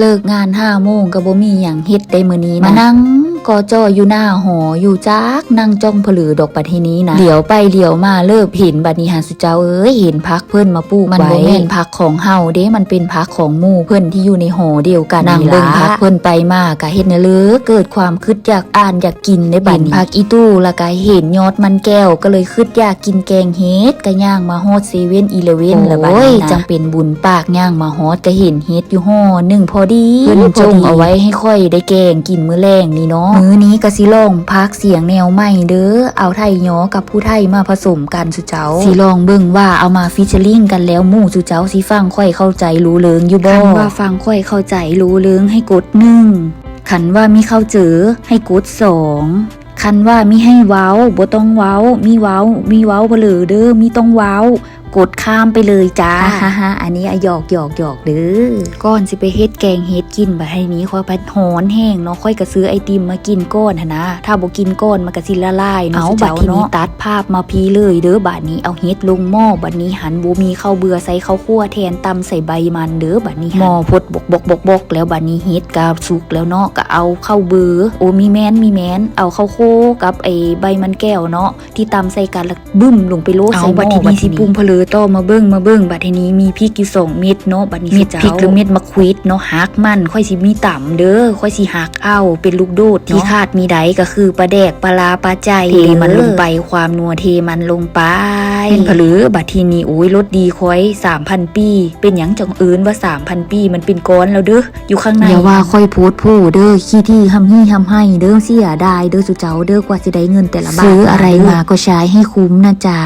ເລີກງານຫ້າໂມງກໍບໍ່ມີຫຍັງເຮັດໄດ໋ມື້ນີ້ນະ ມານັ່ງກໍຈ່ອຍຢູ່ໜ້າຫໍຢູ່ ຈັກນັ່ງຈ້ອງຜະເຫຼີດອກປະເທດນີ້ນະ ຫຼຽວໄປຫຼຽວມາເລີບເຫັນ ບັດນີ້ຫາ ເຈົ້າເອີຍ ເຫັນຜັກເພິ່ນມາປູກໄວ້ ມັນບໍ່ແມ່ນຜັກຂອງເຮົາເດ້ ມັນເປັນຜັກຂອງໝູ່ເພິ່ນທີ່ຢູ່ໃນຫໍດຽວກັນນີ້ລະ ນັ່ງເບິ່ງຜັກເພິ່ນໄປມາ ກະເຮັດແນວເລີເກີດຄວາມຄຶດຢາກອ່ານຢາກກິນເດ້ບັດນີ້ ເຫັນຜັກອີຕູ ລະກະເຫັນຍອດມັນແກ້ວ ກະເລີຍຄຶດຢາກກິນແກງເຫັດ ກະຍ່າງມາຮອດເຊເວັ່ນອີເລເວັ່ນລະບັດນີ້ນະ ໂອ້ຍ ຈັ່ງເປັນບຸນປາກ ຍ່າງມາຮອດກະເຫັນເຫັດຢູ່ຫໍໜຶ່ງພໍດີ ເພິ່ນຈົ່ງເອົາໄວ້ໃຫ້ຂ້ອຍໄດ້ແກງກິນມື້ແລງນີ້ເນາະ ມື້ນີ້ກະຊິລອງພາກສຽງແນວໃໝ່ເດີ ເອົາໄທຍໍກັບຜູ້ໄທມາຜະສົມກັນ ເຈົ້າ ຊິລອງເບິ່ງວ່າເອົາມາຟີເຈີລິງກັນແລ້ວ ໝູ່ສູ່ເຈົ້າຊິຟັງຂ້ອຍເຂົ້າໃຈຮູ້ເລື່ອງຢູ່ບໍ່? ຄັນວ່າຟັງຂ້ອຍເຂົ້າໃຈຮູ້ເລື່ອງໃຫ້ກົດໜຶ່ງ ຄັນວ່າມີເຂົ້າເຈີໃຫ້ກົດສອງ ຄັນວ່າມີໃຫ້ເວົ້າບໍ່ຕ້ອງເວົ້າ ມີເວົ້າ ມີເວົ້າເຜີເດີ ມີຕ້ອງເວົ້າ ກົດຂ້າມໄປເລີຍຈ້າ ຮະໆໆ ອັນນີ້ອະ ຫຍອກໆໆ ເດີ ກ່ອນຊິໄປເຮັດແກງເຫັດກິນ ບັດໃຫ້ນີ້ຂ້ອຍພັດຮ້ອນແຮງເນາະ ຂ້ອຍກະຊື້ໄອຕິມມາກິນກ່ອນຫັ້ນນະ ຖ້າບໍ່ກິນກ່ອນມັນກະຊິລະລາຍເນາະ ເອົ້າ ບາດທີນີ້ຕັດພາບມາພີເລີຍເດີ ບາດນີ້ເອົາເຫັດລົງໝໍ້ ບາດນີ້ຫັ້ນບໍ່ມີເຂົ້າເບືອ ໃສ່ເຂົ້າຂົ້ວແທນ ຕຳໃສ່ໃບມັນເດີ ບາດນີ້ຫັ້ນໝໍ້ຟົດບອກໆໆໆ ແລ້ວບາດນີ້ເຫັດກະສຸກແລ້ວເນາະ ກະເອົາເຂົ້າເບືອ ໂອ ມີແມ່ນ ມີແມ່ນ ເອົາເຂົ້າໂຄກັບໄອ້ໃບມັນແກ້ວເນາະ ທີ່ຕຳໃສ່ກັນ ລະບຶ້ມລົງໄປໂລດໃສ່ໝໍ້ ບາດທີນີ້ຊິປຸງຜະເລີຕໍ່ ມາເບິ່ງ ມາເບິ່ງ ບາດທີນີ້ມີພິກຢູ່ສອງເມັດເນາະ ບາດນີ້ເມັດພິກ ຫຼືເມັດໝາກຂວິດເນາະ ຫັກມັນ ຂ້ອຍຊິມີຕຳເດີ ຂ້ອຍຊິຫັກເອົາເປັນລູກໂດດ ທີ່ຂາດມີໄດ້ກະຄືປາແດກ ປາຫຼ້າ ປາໄຈ ເທມັນລົງໄປ ຄວາມນົວເທມັນລົງໄປ ແມ່ນຜະເລີ ບາດທີນີ້ ໂອ້ຍ ລົດດີຂ້ອຍ ສາມພັນປີ ເປັນຫຍັງຈັ່ງເອີ້ນວ່າສາມພັນປີ ມັນເປັນກ້ອນແລ້ວເດີ ຢູ່ຂ້າງໃນ ຢ່າວ່າຂ້ອຍໂພດໂພເດີ ຂີ້ຖີ່ຮ່ຳຮີ່ຮ່ຳໄຫ້ເດີ ເສຍດາຍເດີສູ່ເຈົ້າເດີ ກວ່າຊິໄດ້ເງິນແຕ່ລະບາດ ຊື້ອະໄລມາກໍໃຊ້ໃຫ້ຄຸ້ມນະຈ໋າ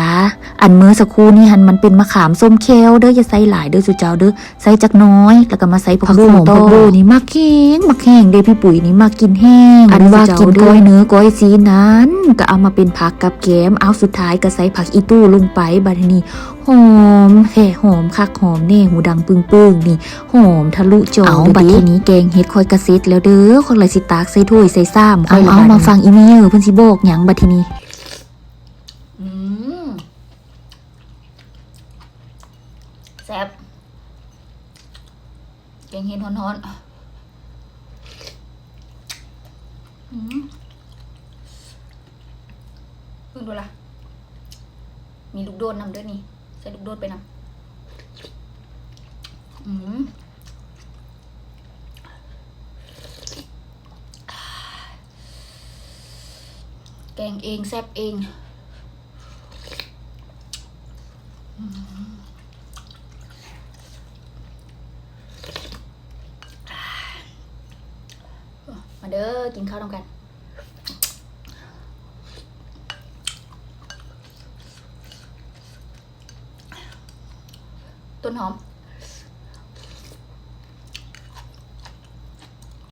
ອັນເມື່ອສະຄູນີ້ຫັ້ນ ມັນເປັນມະຂາມສົ້ມແຂ້ວເດີ ຢ່າໃສ່ຫຼາຍເດີສູ່ເຈົ້າເດີ ໃສ່ຈັກໜ້ອຍ ລະກະມາໃສ່ຜັກບຸ້ງຕໍ່ ຜັກບຸ້ງນີ້ມັກແຮງ ມັກແຮງເດ້ ພີ່ປຸ້ຍນີ້ມັກກິນແຮງ ອັນວ່າກິນກ້ອຍເນື້ອກ້ອຍຊີ້ນນັ້ນ ກະເອົາມາເປັນຜັກກັບແກ້ມ ເອົາ ສຸດທ້າຍກະໃສ່ຜັກອີຕູລົງໄປ ບາດນີ້ ຫອມແທ້ ຫອມຄັກຫອມແນ່ ຫູດັງປຶ້ງໆ ນີ້ ຫອມທະລຸຈໍ ເອົາ ເລີຍເດ້ ບາດທີນີ້ແກງເຫັດຂ້ອຍກະເສັດແລ້ວເດີ ຂ້ອຍລະຊິຕັກໃສ່ຖ້ວຍໃສ່ຊາມຂ້ອຍລະ ເອົາ ມາຟັງອີເມເຢີເພິ່ນຊິບອກຫຍັງ ບາດທີນີ້ ອືມ ແຊບ ແກງເຫັດຮ້ອນໆ ອືມ ເບິ່ງດູລະ ມີລູກໂດດນຳເດີນີ້ ໃສ່ລູກໂດດໄປນຳ ອືມ ແກງເອງ ແຊບເອງ ອືມ ມາເດີ ກິນເຂົ້ານຳກັນ ຕົ້ນຫອມ.